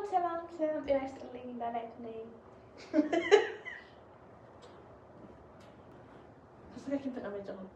ሰላም ሰላም፣ ጤና ይስጥልኝ። ላላይት ነኝ። ተስተካክል፣ ተቀመጭ። አሁን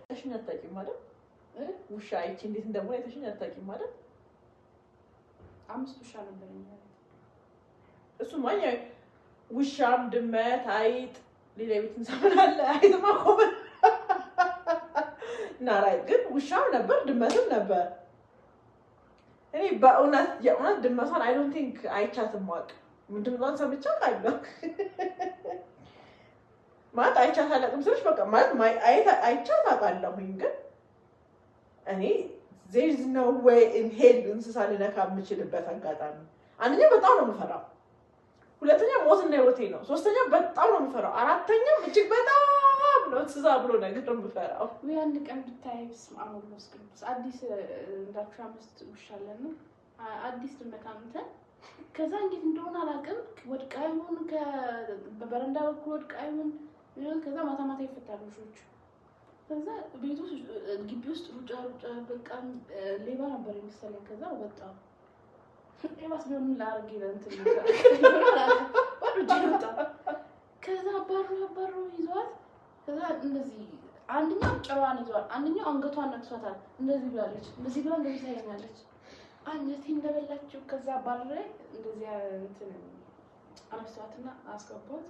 አይተሽኝ አታውቂም አይደል? ውሻ አይቼ እንዴት እንደምሆን አይተሽኝ አታውቂም አይደል? አምስት ውሻ ነበረኝ። እሱማ ውሻም፣ ድመት፣ አይጥ፣ ሌላ የቤት እንስሳ ምን አለ? አይጥማ common እና right፣ ግን ውሻም ነበር ድመትም ነበር። እኔ በእውነት የእውነት ድመቷን I don't think አይቻትም አውቅ። ድምጿን ሰምቼ አውቃለሁ፣ ማለት አይቻት አላውቅም ስልሽ በቃ ማለት አይቻት አውቃለሁኝ፣ ግን እኔ there's no way in hell እንስሳ ልነካ የምችልበት አጋጣሚ። አንደኛ በጣም ነው የምፈራው፣ ሁለተኛ ሞትና ህይወቴ ነው፣ ሶስተኛ በጣም ነው የምፈራው፣ አራተኛም እጅግ በጣም ነው እንስሳ ብሎ ነገር የምፈራው። ወይ አንድ ቀን ብታይ፣ በስመ አብ ወወልድ ወመንፈስ ቅዱስ። አዲስ እንዳልኩሽ አምስት ውሻ አለን፣ አዲስ ድመት አምጥተን ከዛ እንዴት እንደሆነ አላውቅም፣ ወድቃ ይሁን በበረንዳ በኩል ወድቃ ይሁን፣ ከዛ ማታ ማታ ይፈታሉ ውሾቹ። ከዛ ቤቱ ውስጥ ግቢ ውስጥ ሩጫ ሩጫ፣ በቃ ሌባ ነበር የመሰለኝ። ከዛ ወጣ፣ ሌባስ ቢሆን ምን ላደርግ እንትን ባዶ እጄን ወጣ። ከዛ አባሮ አባሮ ይዘዋት፣ ከዛ እንደዚህ አንደኛው ጭራዋን ይዘዋል፣ አንደኛው አንገቷን ነክሷታል። እንደዚህ ብላለች፣ እንደዚህ ብላ እንደዚህ ታየኛለች። አንጀቴ እንደበላችው። ከዛ ባረ እንደዚህ እንትን አነስተዋትና አስገቧት።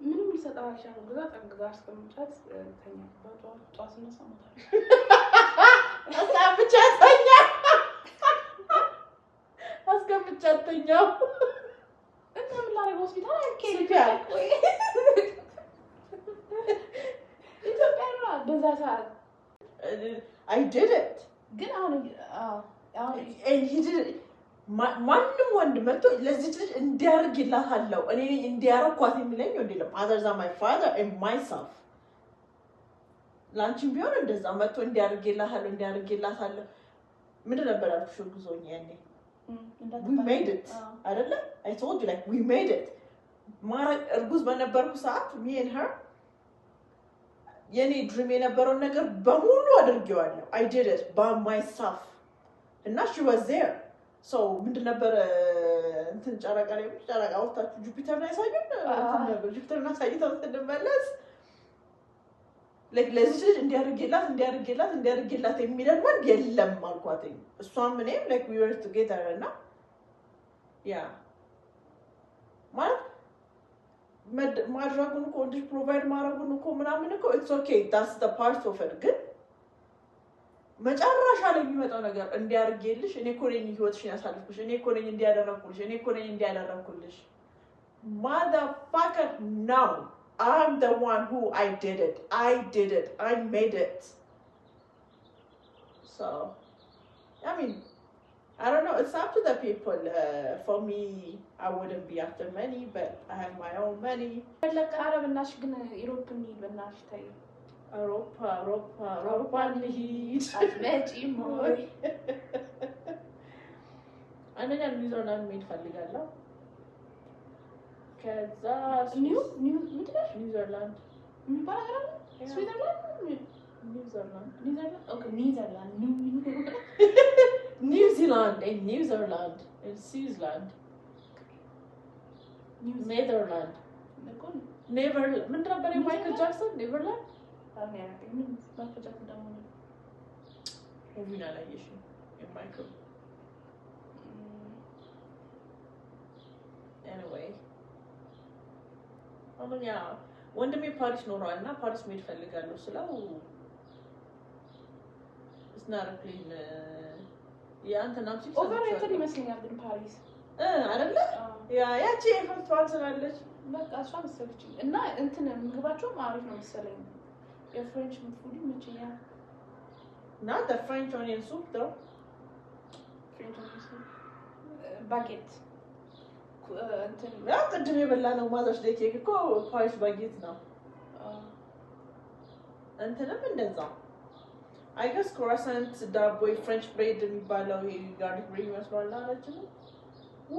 ምንም ሊሰጣት አልቻለም። ከዛ ጠግጋ አስቀምጫት ተኛ። በጠዋት ጠዋት ስነሳ ሞታለች። አስቀምጫት ተኛ፣ አስቀምጫት ተኛው። እና ምን ላደርግ፣ ሆስፒታል አልኬድም። CPR። ኢትዮጵያ ነዋ በዛ ሰዓት። I did it. ግን አሁን አዎ፣ አሁን And he did it. ማንም ወንድ መጥቶ ለዚች ልጅ እንዲያርግላታለሁ፣ እኔ ነኝ እንዲያረኳት የሚለኝ ወንድ የለም other than my father and myself። ለአንቺም ቢሆን እንደዛ መጥቶ እንዲያርግላታለሁ፣ እንዲያርግላታለሁ፣ ምንድን ነበር ያልኩሽ? ጉዞኝ ያኔ we made it አይደለ? I told you, like, we made it። ማረግ እርጉዝ በነበርኩ ሰዓት me and her የኔ dream የነበረውን ነገር በሙሉ አድርጌዋለሁ። I did it by myself እና she was there. So ምንድን ነበረ እንትን ጨረቃ ላይ ጨረቃ ወጥታችሁ ጁፒተርን ያሳዩን እንትን ነበር፣ ጁፒተርን አሳይተው ስንመለስ like ለዚች ልጅ እንዲያርጌላት፣ እንዲያርጌላት፣ እንዲያርጌላት የሚለን ወንድ የለም አልኳትኝ። እሷም እኔም like we were together እና yeah ማለት ማድረጉን እኮ ወንድሽ provide ማድረጉን እኮ ምናምን እኮ it's okay, that's the part of it፣ ግን መጨረሻ ላይ የሚመጣው ነገር እንዲያርጌልሽ፣ እኔ እኮ ነኝ ህይወትሽን ያሳልፍኩሽ፣ እኔ እኮ ነኝ እንዲያደረግኩልሽ፣ እኔ እኮ ነኝ እንዲያደረግኩልሽ። Motherfucker, no. I'm the one who I did it. I did it. I made it. So I mean, I don't know. It's up to the people. For me, I wouldn't be after money, but I have my own money. ለቃ ኧረ በእናትሽ ግን Europe እንሂድ፣ በእናትሽ ተይ። አውሮፓ፣ አውሮፓ፣ አውሮፓ እንሂድ። አትመጪም ወይ? አንደኛ ኒውዚላንድ መሄድ ፈልጋለሁ። ከዛ ኒው ምንድን ነው ኒውዚላንድ። የሚባል ሀገር አለ? ስዊዘርላንድ? ኒውዚላንድ። ኒውዚላንድ፣ okay፣ ኒውዚላንድ፣ ኒው ኒውዚላንድ and ኒውዚላንድ and ስዊዝላንድ፣ ኔዘርላንድ። እኮ። ኔቨር ምንድን ነበር የማይክል ጃክሰን ኔቨርላንድ? ምን ማይክል ጃክሰን ደግሞ ነው? Movie ን አላየሽም የማይክል? Anyway, አሁን yeah ወንድሜ ፓሪስ ኖሯል እና ፓሪስ መሄድ ፈልጋለሁ ስለው it's not a plane የአንተናም ሲል Overrated ሰምቼዋለሁ። ይመስለኛል ግን ፓሪስ። አይደለ? Yeah፣ ያቺ Eiffel Tower ስላለች። በቃ እሷ መሰለችኝ እና እንትን ምግባቸውም አሪፍ ነው መሰለኝ። የ French food ይመቸኛል። Not the French onion soup though. French baguette እንትን። ያ ቅድም የበላነው Mother's Day ኬክ እኮ ፓሪስ baguette ነው። እንትንም እንደዛው I guess croissant ዳቦ፣ French bread የሚባለው ይሄ garlic bread ይመስለዋል አለችም።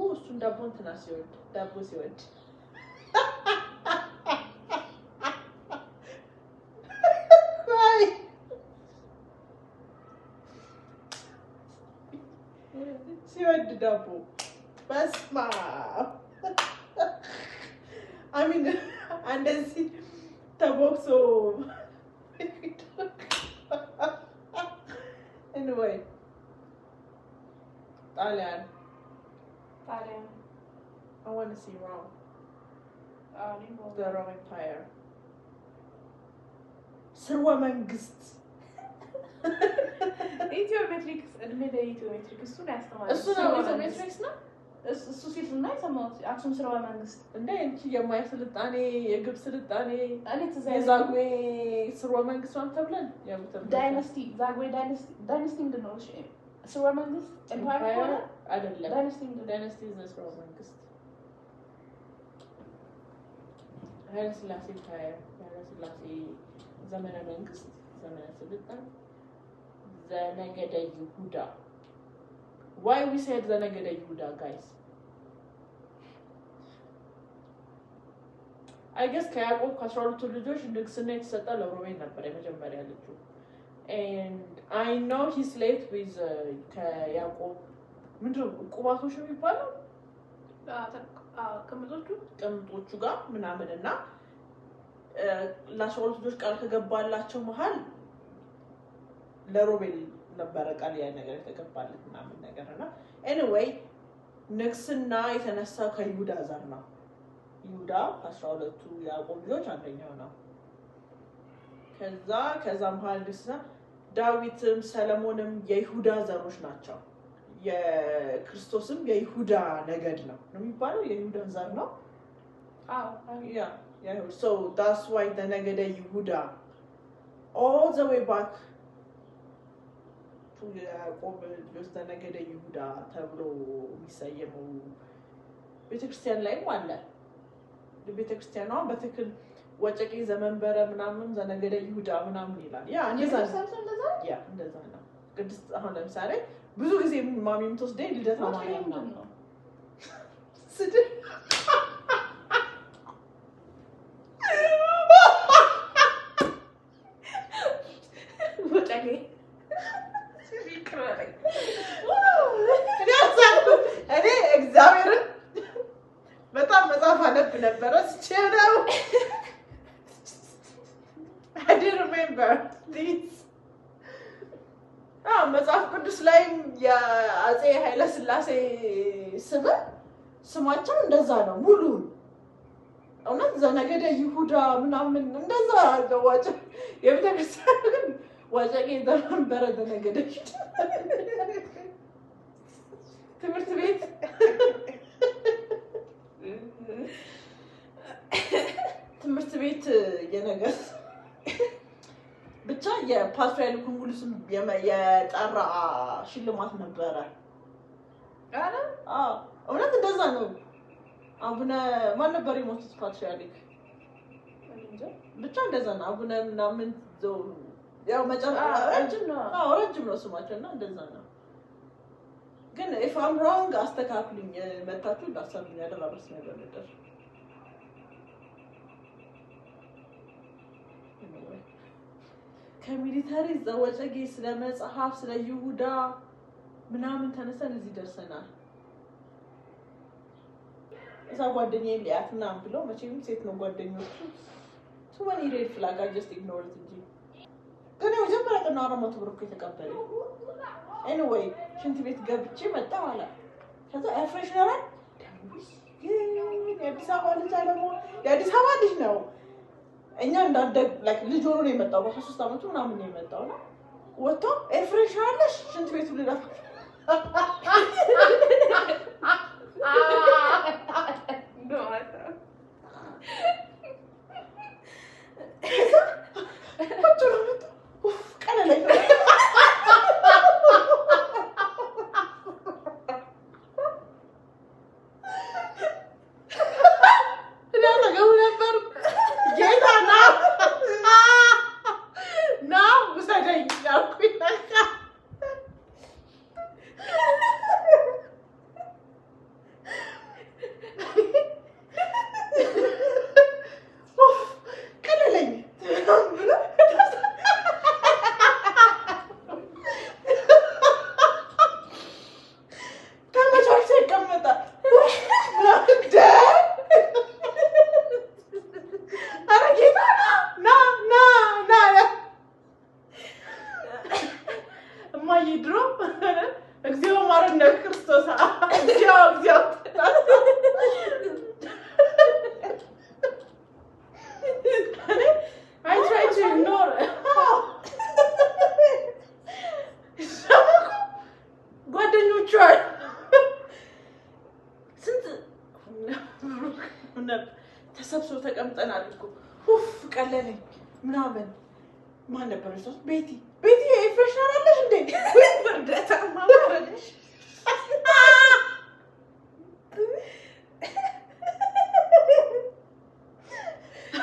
እሱን ዳቦ እንትና ሲወድ፣ ዳቦ ሲወድ ቆይ። ሲወድ ዳቦ በስመ አብ። I mean እንደዚህ ተቦክሶ። Anyway, ጣሊያን። ጣሊያን። I want to see Rome. አዎ፣ እኔም ሮም። The Rome Empire ስርወ መንግስት። ኢትዮ ሜትሪክስ፣ እድሜ ለኢትዮ ሜትሪክስ፣ እሱን ያስተማረን። እሱ ነው። ስርወ ኢትዮ መንግስት። ሜትሪክስ ነው። እሱ ሲል እና የሰማሁት አክሱም ስርወ መንግስት። እንደ እንቺ የማያ ስልጣኔ፣ የግብፅ ስልጣኔ፣ እኔ ትዝ አይለኝም። የዛጉዌ ስርወ መንግስት ምናምን ተብለን ያው ተብለን። Dynasty፣ ዛግዌ dynasty። Dynasty ምንድን ነው? እሺ፣ ስርወ መንግስት empire ከሆነ አይደለም። Dynasty ምንድን ነው? Dynasty the ስርወ መንግስት፣ ኃይለ ሥላሴ empire፣ የኃይለ ሥላሴ ዘመነ መንግስት፣ ዘመነ ስልጣን፣ ዘነገደ ይሁዳ። Why we said ዘነገደ ይሁዳ, guys? I guess ከያዕቆብ ከ12ቱ ልጆች ንግስና የተሰጠ ለሮቤል ነበር፣ የመጀመሪያ ልጁ። And I know he slept with ከያዕቆብ ምንድነው ቁባቶች ነው የሚባለው? ቅምጦቹ። ቅምጦቹ ጋር ምናምን እና ለ12 ልጆች ቃል ከገባላቸው መሀል ለሮቤል ነበረ ቃል ያ ነገር የተገባለት ምናምን ነገር። እና anyway ንግስና የተነሳው ከይሁዳ ዘር ነው። ይሁዳ ከ12ቱ ያዕቆብ ልጆች አንደኛው ነው። ከዛ መሀል ንግስና ዳዊትም ሰለሞንም የይሁዳ ዘሮች ናቸው። የክርስቶስም የይሁዳ ነገድ ነው ነው የሚባለው፣ የይሁዳ ዘር ነው። Yeah. So that's why the ነገደ ይሁዳ all the way back to ያዕቆብ ልጆች ነገደ ይሁዳ ተብሎ የሚሰየመው ቤተክርስቲያን ላይም አለ። ቤተክርስቲያኗ በትክክል ወጨቄ ዘመንበረ ምናምን ዘነገደ ይሁዳ ምናምን ይላል። Yeah, እንደዛ ነው። የቤተክርስቲያን ሰው እንደዛ። Yeah, እንደዛ ነው። ቅድስት አሁን ለምሳሌ ብዙ ጊዜ ማሚ የምትወስደኝ ልደታ ወጨጌ ማርያም ነው። ምንድን ነው? ስድብ። ወጨጌ። እኔ አልሳኩም። እኔ እግዚአብሔርን በጣም መጽሐፍ አነብ ነበረ። ስቼ ነው። I didn't remember this. አዎ፣ መጽሐፍ ቅዱስ ላይም የአፄ ኃይለ ሥላሴ ስም ስማቸው እንደዛ ነው ሙሉ። እውነት ዘነገደ ይሁዳ ምናምን እንደዛ አድርገው ዋጨ የቤተክርስቲያን ግን ወጨጌ ዘመንበረ ዘነገደ ይሁዳ። ትምህርት ቤት የነገር ብቻ የፓትርያርኩን ሙሉ ስም የጠራ ሽልማት ነበረ። ኧረ። አዎ፣ እውነት እንደዛ ነው። አቡነ ማን ነበር የሞቱት ፓትርያርክ? እኔ እንጃ። ብቻ እንደዛ ነው። አቡነ ምናምን ያው መጨረሻ ረጅም ነው። አዎ፣ ረጅም ነው ስማቸው እና እንደዛ ነው። ግን if I'm wrong አስተካክሉኝ፣ መታችሁ እንዳሰሩኝ ያደራረስ ነገር ነበር። Anyway፣ ከ military ዘወጨጌ ስለ መጽሐፍ ስለ ይሁዳ ምናምን ተነሰን እዚህ ደርሰናል። እዛ ጓደኛዬ ሊያት ምናምን ብለው መቼም ሴት ነው ጓደኞቹ። Too many red flag, I just ignore it እንጂ ግን የመጀመሪያ ቀን ነው 400 ብር እኮ የተቀበለኝ። Anyway ሽንት ቤት ገብቼ መጣሁ አለ። ከዛ air freshener ግን የአዲስ አበባ ልጅ አለመሆን፣ የአዲስ አበባ ልጅ ነው። እኛ እንዳደግ like ልጅ ሆኖ ነው የመጣው፣ በ13 ዓመቱ ምናምን ነው የመጣው። እና ወጥቶ air freshener አለሽ ሽንት ቤቱ ልደፋ ቁጭ ብሎ መጥቶ ኡፍ ቀለለኝ። እኔ አጠገቡ ነበርኩ። ጌታ ና ና ውሰደኝ አልኩኝ። በቃ ኡፍ ቀለለኝ። ማማዬ ድሮ እግዚኦ ማረነ ክርስቶስ፣ እግዚኦ እግዚኦ። I try to ignore. ጓደኞቿ ስንት ተሰብስበው ተቀምጠናል እኮ፣ ኡፍ ቀለለኝ ምናምን። ማን ነበር እሷ? ቤቲ፣ ቤቲ freshener አለሽ እንዴ? ውርደታ ማማረልሽ።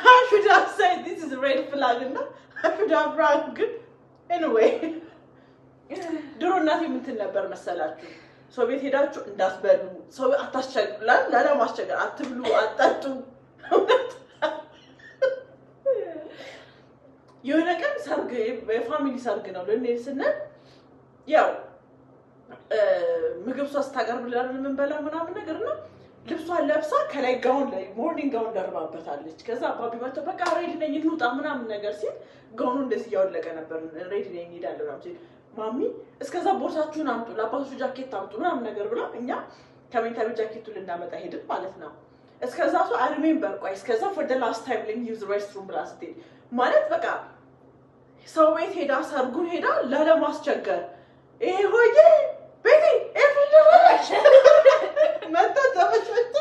I should have said this is a red flag እና I should have run ግን anyway ድሮ እናቴ ምን ትል ነበር መሰላችሁ? ሰው ቤት ሄዳችሁ እንዳትበሉ፣ ሰው አታስቸግሩ፣ ላለማስቸገር አትብሉ፣ አትጠጡ። እውነት የሆነ ቀን ሰርግ፣ የ family ሰርግ ነው፣ ልንሄድ ስንል ያው ምግብ እሷ ስታቀርብልን የምንበላው ምናምን ነገር ነው። ልብሷን ለብሳ ከላይ ጋውን ላይ morning gown ደርባበታለች። ከዛ አባቢ መጥቶ በቃ ready ነኝ እንውጣ ምናምን ነገር ሲል ጋውኑ እንደዚህ እያወለቀ ነበር። Ready ነኝ እንሄዳለን ምናምን ሲል ማሚ እስከዛ ቦርሳችሁን አምጡ፣ ለአባቶቹ ጃኬት አምጡ ምናምን ነገር ብላ እኛ ከመኝታ ቤት ጃኬቱን ልናመጣ ሄድን ማለት ነው። እስከዛ እሷ I remember ቆይ እስከዛ for the last time let me use restroom ብላ ስትሄድ ማለት በቃ ሰው ቤት ሄዳ ሰርጉን ሄዳ ላለማስቸገር ይሄ ሆዬ ቤቲ ኤፍሪ መጣ ተመቻቸ።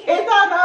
ጌታ ና